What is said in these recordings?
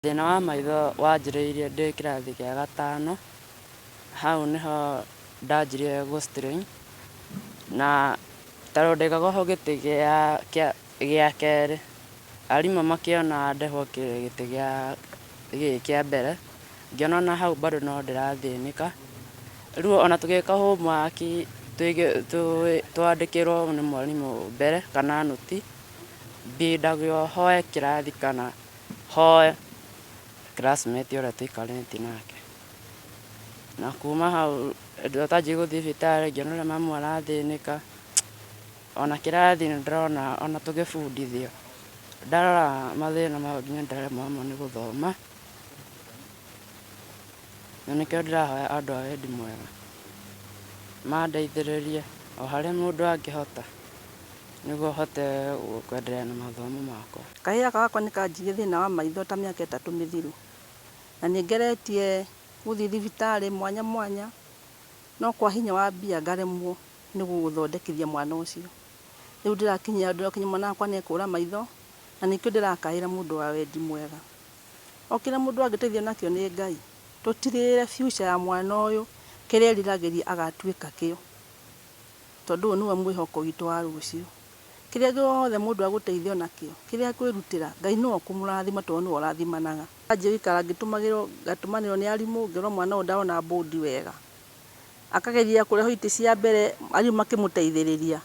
Thĩna wa maitho wanjĩrĩirie ndĩ kĩrathi gĩa gatano, hau nĩho ndanjirie gũ strain na tondũ ndaigagwo hau gĩtĩ gĩa kerĩ, arimũ makĩona ndehwo gĩtĩ gĩkĩ kĩa mbere, ngĩona ona hau bado no ndĩrathĩnĩka. Rĩu ona tũgĩka homework twandĩkĩrwo nĩ mwarimũ mbere kana nũti, mbindagwo hoe kĩrathi kana hoe classmate ũrĩa tũikarĩtie nake. Na kuma hau ndanjia gũthiĩ thibitarĩ ngĩona ũrĩa mamu arathĩnĩka, ona kĩrathi nĩ ndĩrona ona tũgĩbundithio, ndarora mathĩna mau nginya ndĩraremwo hamwe nĩ gũthoma, na nĩkĩo ndĩrahoya andũ a wendi mwega mandeithĩrĩrie o harĩa mũndũ angĩhota nĩguo hote kwendelea na mathomo makwa. Kahĩĩ gaka gakwa nĩ kanjirie thĩna wa maitho ta mĩaka 3 mĩthiru, na nĩ ngeretie gũthiĩ thibitarĩ mwanya mwanya, no kwa hinya wa mbia ngaremwo nĩ gũthondekithia mwana ũcio. Rĩu ndĩrakinyia ndĩrakinyia mwana wakwa nĩ ekũra maitho, na nĩkĩo ndĩrakaĩra mũndũ wa wendi mwega. O kĩrĩa mũndũ angĩteithio nakĩo nĩ Ngai, tũtirĩre future ya mwana ũyũ, kĩrĩa eriragĩria agatuĩka kĩo, tondũ ũyũ nĩwe mwĩhoko witũ wa rũciũ. Kĩrĩa gĩothe mũndũ agũteithio nakĩo, kĩrĩa akwĩrutĩra, Ngai nĩwe ũkũmũrathima tondũ nĩwe ũrathimanaga. Ndanjia gũikara ngĩtũmagĩrwo, ngatũmanĩrwo nĩ arimũ, ngerwo mwana ũyũ ndarona bũndi wega. Akageria kũrehwo itĩ cia mbere, arimũ makĩmũteithĩrĩria,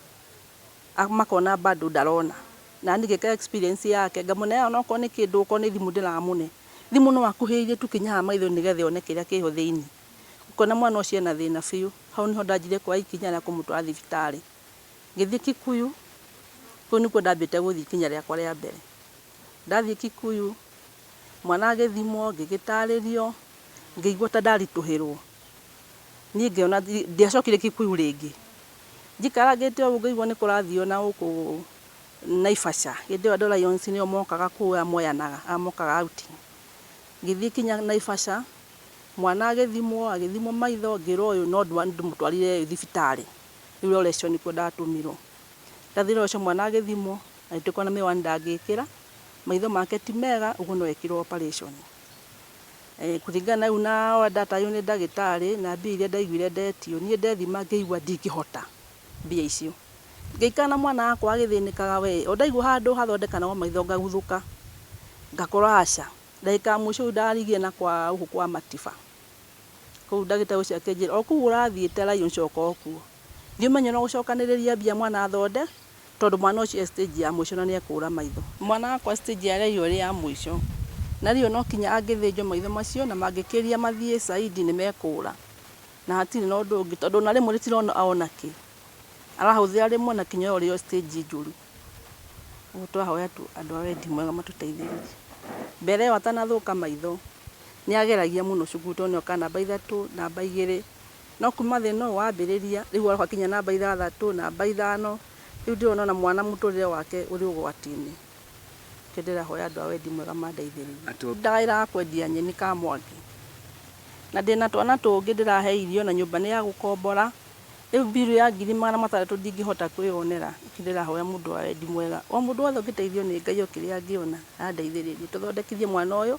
makona bado ndarona. Na niĩ ngĩka experience yake, ngamũneana onokorwo nĩ kĩndũ, okorwo nĩ thimũ ndĩramũne. Thimũ no akuhĩrĩrie tu kinya haha maitho-inĩ nĩgetha one kĩrĩa kĩho thĩiniĩ. Ũkona mwana ũcio ena thĩna biũ. Hau nĩho ndanjirie kuoya ikinya rĩa kũmũtwara thibitarĩ. Ngĩthiĩ Kikuyu, kũu nĩkuo ndambĩte gũthiĩ ikinya rĩakwa rĩa mbere. Ndathiĩ Kikuyu, mwana agĩthimwo, ngĩgĩtarĩrio, ngĩigua ta ndaritũhĩrwo. Niĩ ngĩona ndiacokire Kikuyu rĩngĩ. Njikarangĩte ũguo ngĩigua nĩ kũrathio na gũkũ Naivasha. Hĩndĩ ĩyo andũ a Lions nĩo mokaga kũu aya moyanaga, aya mokaga outing. Ngĩthiĩ kinya Naivasha, mwana agĩthimwo, agĩthimwo maitho, ngĩrwo ũyũ no ndĩmũtwarire thibitarĩ. Rĩu Loresho nĩkuo ndatũmirwo. Ndathiĩ Loresho mwana agĩthimwo, agĩtuĩka ona mĩwani ndangĩkĩra, maitho make ti mega, ũguo no ekirwo operation. Kũringana rĩu na ũrĩa ndatarirwo nĩ ndagĩtarĩ na mbia iria ndaiguire ndetio, niĩ ndethima ngĩigua ndingĩhota mbia icio. Ngĩikara na mwana wakwa agĩthĩnĩkaga we, o ndaigua handũ hathondekanagwo maitho ngaguthũka, ngakorwo aca. Ndagĩka ya mũico rĩu ndarigire na kwa gũkũ kwa Matiba. Kũu ndagĩtarĩ ũcio akĩnjĩra, o kũu ũrathiĩte Lions coka o kuo. Thiĩ ũmenye no gũcokanĩrĩria mbia mwana athonde, tondũ mwana ũcio e stage ya mũico na nĩ ekũra maitho. Mwana wakwa stage ya rĩo ĩrĩ ya mũico, na rĩo no kinya angĩthĩnjwo maitho macio na mangĩkĩria mathiĩ zaidi nĩ mekũra. Na hatirĩ na ũndũ ũngĩ tondũ ona rĩmwe rĩtirona ona kĩ. Arahũthĩra rĩmwe na kinya ĩyo ĩrĩ o stage njũru. Ũguo tũrahoya tu andũ a wendi mwega matũteithĩrĩrie. Mbere ĩyo atanathũka maitho, nĩ ageragia mũno cukuru tondũ nĩ okaga namba 3, namba 2, no kuma thĩna ũyũ wambĩrĩria, rĩu aroka kinya namba 6, namba 5, rĩu ndĩrona ona mwana mũtũrĩre wake ũrĩ ũgwati-inĩ. Nĩkĩo ndĩrahoya andũ a wendi mwega mandeithĩrĩrie. Ndawĩra kwendia nyeni Kamwangi, na ndĩna twana tũngĩ ndĩrahe irio na nyũmba nĩ ya gũkombora, rĩu mbiru ya 600,000 ndingĩhota kwĩyonera. Nĩkĩo ndĩrahoya mũndũ wa wendi mwega, o mũndũ wothe ũngĩteithio nĩ Ngai o kĩrĩa angĩona andeithĩrĩrie, tũthondekithie mwana ũyũ.